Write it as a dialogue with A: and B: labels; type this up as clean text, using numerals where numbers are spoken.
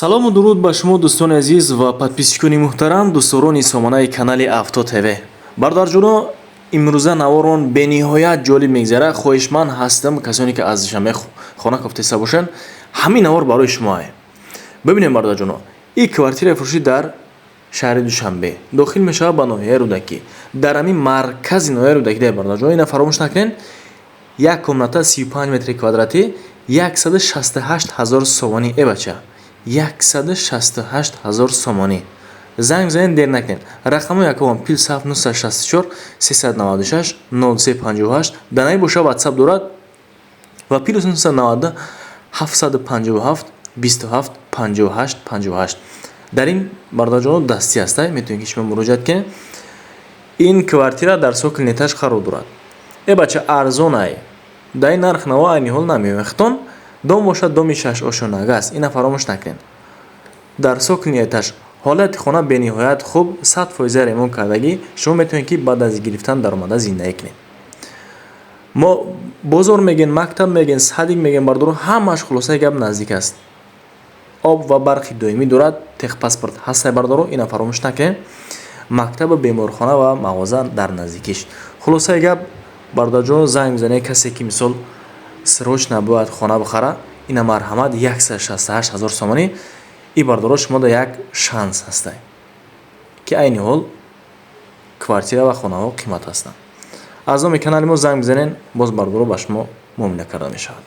A: Салому дуруд ба шумо, дӯстони азиз ва подписчикони муҳтарам, дӯстдорони сомонаи канали Авто ТВ. Бародарҷоно, имрӯза наворон бениҳоят ҷолиб мегзарад. Хоҳишманд ҳастам, касоне ки аз Душанбе хона кофтеста бошанд, ҳамин навор барои шумоае. Бибинем, бародарҷоно, ин квартираи фурӯшӣ дар шаҳри Душанбе дохил мешавад ба ноҳияи Рӯдакӣ, дар ҳамин маркази ноҳияи Рӯдакӣ дар. Бародарҷоно, ина фаромӯш накунед: як комната, 35 метри квадратӣ, 168 ҳазор сомонӣ. Э бача, 168 ҳазор сомонӣ. Занг бизанед, дер накунед. Рақамҳои якумон: +7 964 396 03 58. Данаи боша Ватсап дорад ва +992 757 27 58 58. Дар ин, бародарҷоно, дастӣ ҳастай, метавонед, ки шумо муроҷиат кунед. Ин квартира дар цокольный этаж қарор дорад. Э бача, арзонай, дар ин нарх наво айни ҳол намеомехтон. Дом бошад, доми шашошёнага аст, ина фаромӯш накунед. Дар цокольный этаж, ҳолати хона бениҳоят хуб, 100 фоиза ремонт кардагӣ. Шумо метавонед, ки баъд аз гирифтан даромада зиндагӣ кунед. Мо бозор мегӯем, мактаб мегӯем, садик мегӯем, бардоро, ҳамааш, хулосаи гап, наздик аст. Об ва барқи доимӣ дорад, техпаспорт ҳастай, бардоро, ина фаромӯш накунед. Мактабу беморхона ва мағоза дар наздикиш. Хулосаи гап, бародарҷоно, занг бизанед. Касе ки, мисол, срочно бояд хона бихара, ина марҳамат, 168 ҳазор сомонӣ. И бардоро, шумо да як шанс ҳастай, ки айни ҳол квартира ва хонаҳо қимат ҳастанд. Аз номи канали мо занг бизанед, боз, бардоро, ба шумо муомила карда мешавад.